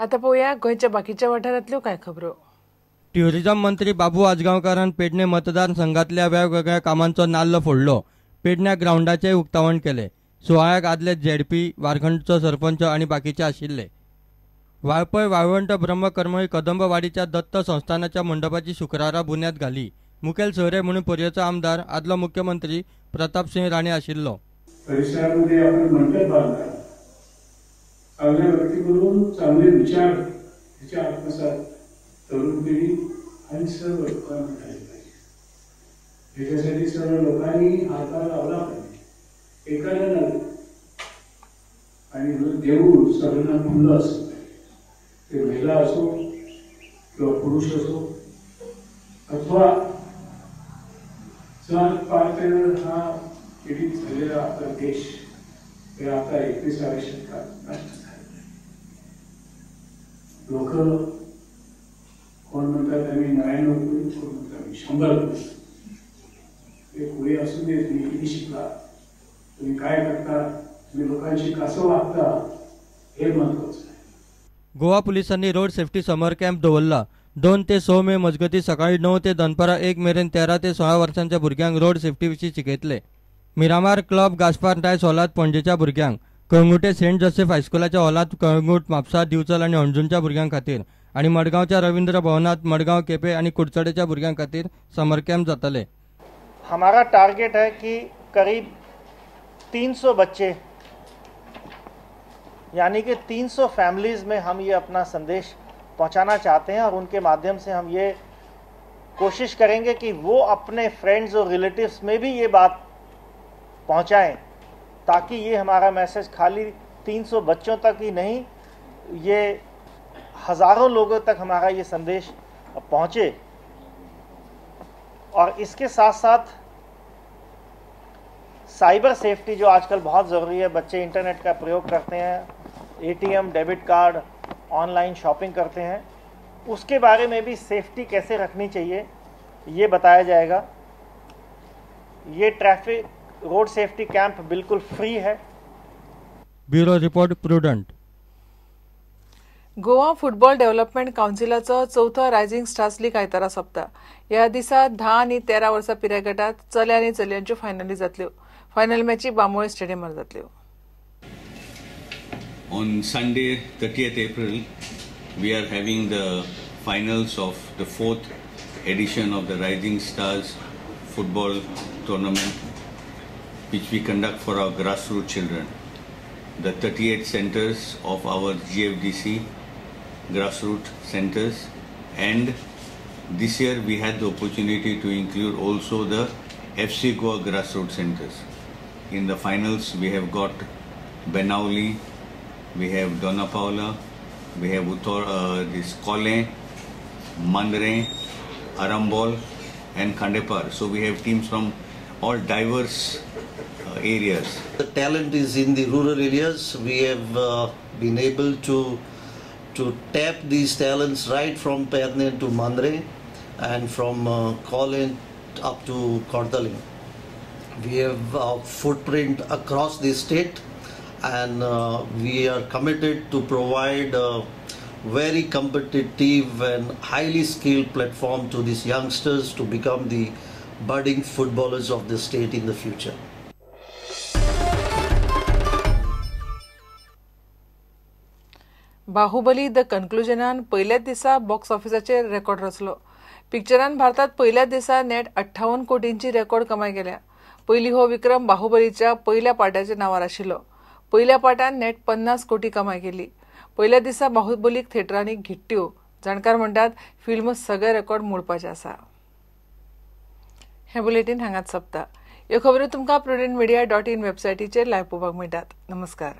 आतां पळोवया गोंयच्या बाकीच्या वाठारांतल्यो कांय खबरो. ट्युरिझम मंत्री बाबू आजगांवकारान पेडणे मतदारसंघातल्या वेगवेगळ्या कामांचो नाल्ल फोडलो. पेडण्या ग्रावंडाचें उक्तावण केलें. सुवाळ्याक आदले झेडपी, वारखंडचो सरपंच आनी बाकीचे आशिल्ले. वाळपय वाळवंट ब्रह्मकर्मळी कदंबवाडीच्या दत्त संस्थानाच्या मंडपाची शुक्रारा बुन्याद घाली. मुखेल सोयरे म्हणून पर्येचो आमदार आदलो मुख्यमंत्री प्रतापसिंह राणे आशिल्लो. परिसरामध्ये आपण मंडप बांधला, चांगल्या व्यक्तीकडून चांगले विचार ह्याच्या आत्मसात तरुण पिढी आणि सर्व लोकांना झाले पाहिजे. ह्याच्यासाठी सर्व लोकांनी हातभार लावला पाहिजे, एकाला नाही. आणि देऊळ सगळ्यांना खुलं असलं पाहिजे, ते महिला असो किंवा पुरुष असो अथवा जात पात हा पीडित झालेला आपला देश हे आता 21व्या शतकात नष्ट झालेला आहे. लोक कोण म्हणतात आम्ही 99 कोळी, कोण म्हणतात आम्ही 100 कोळी. ते कोळी असून दे, तुम्ही किती शिकला, तुम्ही काय करता, तुम्ही लोकांशी कसं वागता हे महत्वाचं आहे. गोवा पुलिसांनी रोड सेफ्टी समर कॅम्प दवरला. 2 ते 6 मे मजगती सकाळी 9 ते दनपारां 1 मेरेन 13 ते 16 वर्सांच्या भुरग्यांक रोड सेफ्टी विशीं शिकयतले. मिरामार क्लब गास्पार डायस हॉलांत पणजेच्या भुरग्यांक, कळंगुटे सेंट जोसेफ हायस्कुलाच्या हॉलांत कळंगूट, म्हापसा, दिवचल आनी हणजूणच्या भुरग्यां खातीर आनी मडगांवच्या रवींद्र भवनांत मडगांव, केपें आनी कुडचडेच्या भुरग्यां खातीर समर कॅम्प जातले. हमारा टारगेट है कि करीब 300 बच्चे यानी कि 300 फैमिलीज़ में हम ये अपना संदेश पहुंचाना चाहते हैं और उनके माध्यम से हम ये कोशिश करेंगे कि वो अपने फ्रेंड्स और रिलेटिव्स में भी ये बात पहुंचाएं, ताकि ये हमारा मैसेज खाली 300 बच्चों तक ही नहीं, ये हज़ारों लोगों तक हमारा ये संदेश पहुंचे। और इसके साथ साथ साइबर सेफ्टी जो आजकल बहुत ज़रूरी है, बच्चे इंटरनेट का प्रयोग करते हैं, ATM, debit card, online shopping करते हैं, उसके बारे में भी सेफ्टी कैसे रखनी चाहिए ये बताया जाएगा। ये ट्रैफिक रोड सेफ्टी कैंप बिल्कुल फ्री है। Bureau report, Prudent. Goa football development कावन्सिलाचो चवथो रायझिंग स्टार्स लीग आयतारा सोंपता. ह्या दिसा 10 आनी 13 वर्सां पिराय गटांत चले आनी चलयांच्यो फायनली जातल्यो. फायनल मॅची बांबोळे स्टेडियमार जातल्यो. On Sunday, 30th April, we are having the finals of the 4th edition of the Rising Stars football tournament, which we conduct for our grassroots children. The 38 centers of our GFDC grassroots centers, and this year we had the opportunity to include also the FC Goa grassroots centers. In the finals, we have got Benaulim, we have Dona Paula, we have this Kole, Mandre, Arambol and Khandepar. So we have teams from all diverse areas. The talent is in the rural areas. We have been able to tap these talents right from Pernem to Mandre and from Kole up to Cortalim. We have a footprint across the state, and we are committed to provide a very competitive and highly skilled platform to these youngsters to become the budding footballers of the state in the future. Baahubali the कन्क्लुजनान पयल्याच दिसा box ऑफिसाचेर record रचलो. पिक्चरान भारतात पयल्याच दिसा नेट 58 कोटींची record कमाय केल्या. पयली हो विक्रम बाहुबलीच्या पयल्या पार्टाच्या नांवार आशिल्लो. पयल्या पार्टान नेट 50 कोटी कमाय केली. पयल्या दिसा बाहुबलीक थिएटरांनी घिट्ट्यो. जाणकार म्हणटात फिल्म सगळे रेकॉर्ड मोडपाचें आसा. हें बुलेटीन हांगाच सोंपता. ह्यो खबरो तुमकां prudentmedia.in वेबसायटीचेर लायव्ह पळोवपाक मेळटात. नमस्कार.